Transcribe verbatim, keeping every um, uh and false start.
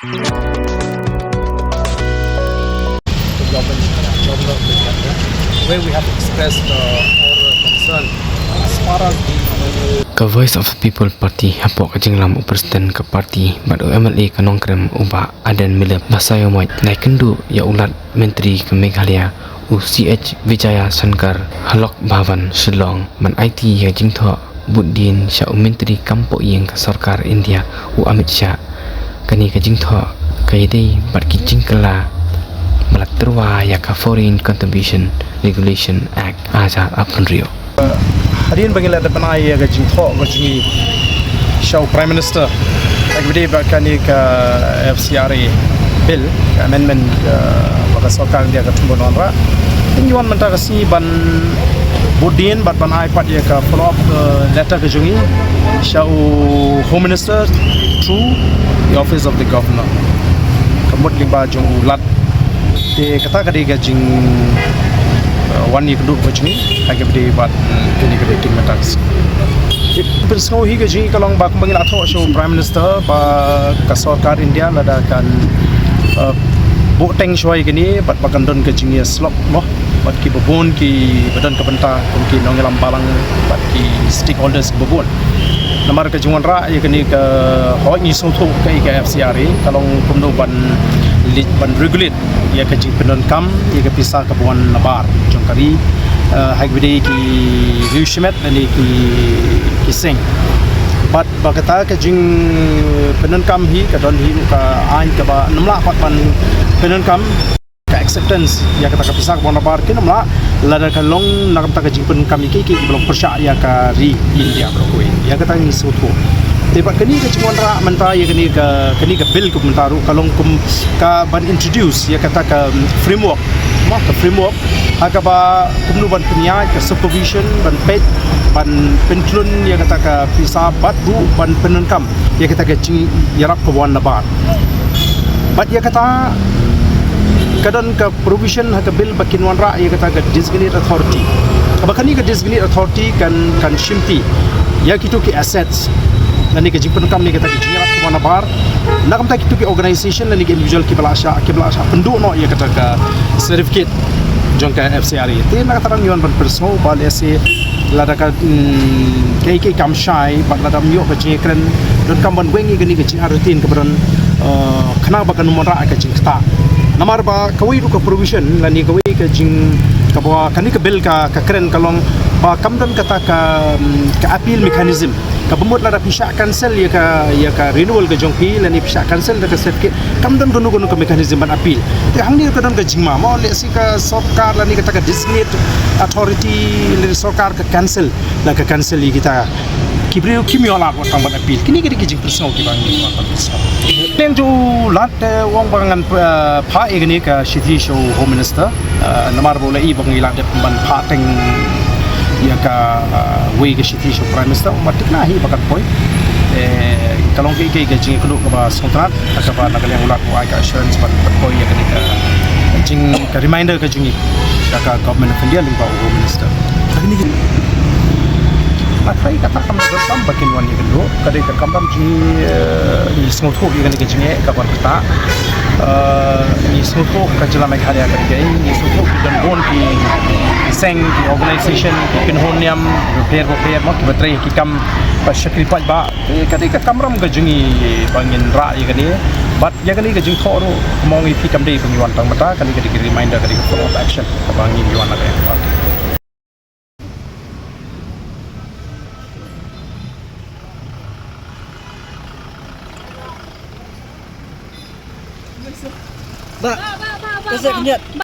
Where we have expressed, uh, our concern as far as the Ka Voice of the People Party hapoh ka jingïalam u President ka party bad u M L A ka Nongkrem u Bah Adan Miller Basaiawmoit, la ïakynduh ïa u Lat Myntri ka Meghalaya u C H Vijayashankar ha Lok Bhavan Shillong ban aiti ïa ka jingthoh buddien sha u Myntri kam poh ïing ka Sorkar India u Amit Shah. Kane ka jingthoh ka ïadei bad ki jingkylla ba la tyrwa ïa ka Foreign Contribution Regulation Act ar hajar arphew hynriew. Hadien ba ngi la dep ban ai ïa ka jingthoh ka jong ngi sha u Prime Minister ha kaba ïadei bad kane ka F C R A bill, ka amendment, uh, ba ka Sorkar India ka thmu ban wanrah, ngi wan mynta ka sngi ban buddien bad ban ai pat ïa ka follow up, uh, letter ka jong ngi sha u Home Minister through the Office of the Governor, ka mut lyngba jong u Lat. Te kata ka dei ka jing, uh, wan ïakynduh ka jong ngi ha kaba ïadei bad, mm, kane ka meeting mynta ka sngi. Te pynsngew hi ka jong ngi ka long ba kumba ngi la thoh sha u Prime Minister ba ka Sorkar India lada kan, uh, buh teng shuwa ïa kane bad ba kan don ka jingïasyllok mo bad kiba bun kiba don ka bynta kum ki nongïalam balang bad ki stakeholders kiba bun. Namar ka jingwanrah ïa kane ka, hooid, ngi sngewthuh kaei ka F C R A, ka long kumno ban leit ban regulate ïa ka jingpyndonkam ïa ka pisa kaba wan nabar jong ka ri, eh, ha kaba ïadei ki riew shimet lane ki, ki seng. Bad ba kata ka jingpyndonkam hi ka don hi ka aiñ kaba ym lah pat ban pyndonkam ka acceptance ïa kata ka pisa kaba wan nabar, kin ym lah lada ka long na ka bynta ka jingpyndonkam ïa kiei kiei kiba long pyrshah ïa ka ri India baroh kawei. Ïa kata ngi sngewthuh. Te bad kane ka jingwanrah mynta ïa kane ka, kane ka bill ka mynta ruh ka long kum ka ban introduce ïa kata ka, um, framework. Mo, ka framework ha kaba kumno ban pynïaid ka supervision, ban peit, ban pynthlun ïa kata ka pisa bad ruh ban pyndonkam ïa kata ka jingïarap kaba wan nabar. Bad ïa kata ka don ka provision ha ka bill ba kin wanrah ïa kata ka designated authority. Kaba kane ka designated authority kan, kan shimti ïa kito ki assets lane ka jingpyndonkam ïa kata ka jingïarap kaba wan nabar na ka bynta kito ki organization lane ki individual kiba la shah, kiba la shah pynduh noh ïa kata ka certificate jong ka F C R A. Te na kata ngi wan ban pynsngew ba lehse lada ka, mm, kaei kaei kam shai bad lada ym ïoh ka jingkren, donkam ban weng ïa kane ka jingartatien kaba don, eh, khnang ba kan ym wanrah ka jingktah. Namar ba kawei ruh ka provision lane kawei ka jing, kaba kane ka bill ka, ka kren ka long ba kam don kata ka, mm, ka appeal mechanism. Kaba mut lada phi shah cancel ïa ka, ïa ka renewal ka jong phi lane phi shah cancel da ka certificate, kam don kano kano ka mechanism ban appeal. Te hangne ka don ka jingma, mo, lehse ka sorkar lane kata ka designate authority lane sorkar ka cancel, la ka cancel ïa kita ki briew kim ïoh lad wat tang ban appeal. Kine ki dei ki jingpynsngew kiba ngi wan ban pynsngew. Teng ju lad, eh, u ong ba ngan, eh, phah ïa kane ka shithi sha u Home Minister. Ah, namar ba u la ïohi ba ngi la dep ban phah teng ïa ka, ah, wei ka shithi sha u Prime Minister, u mat thikna hi ba kan poi. Eh, ka long kaei kaei ka jingïakynduh kaba sngewtynnat, ha kaba na ka liang u Lat u ai ka assurance ban, ban poi ïa kane ka jing, ka reminder ka jong ngi sha ka Government of India lyngba u Home Minister. Kane ka, ah, kaei kata kam, kam ba kin wan ïakynduh, ka dei ka kamram jong ngi, eh, ngi sngewthuh ïa kane ka jingeh kaba ktah. Eh, ngi sngewthuh ka jylla Meghalaya ka dei, ngi sngewthuh ki don bun ki seng, ki organization, ki kynhun niam bapher bapher, mo, kiba trei ki kam ba shakri paidbah. Te ka dei ka kamram ka jong ngi ba ngin rah ïa kane. Bad ïa kane ka jingthoh ruh, mo, ngi phi kam dei ba ngi wan tang mynta, kane ka dei ka reminder, ka dei ka call of action kaba ngi wan na ka ïa ka party. Ba, ba, ba, ba, ka sek ba. Nyet.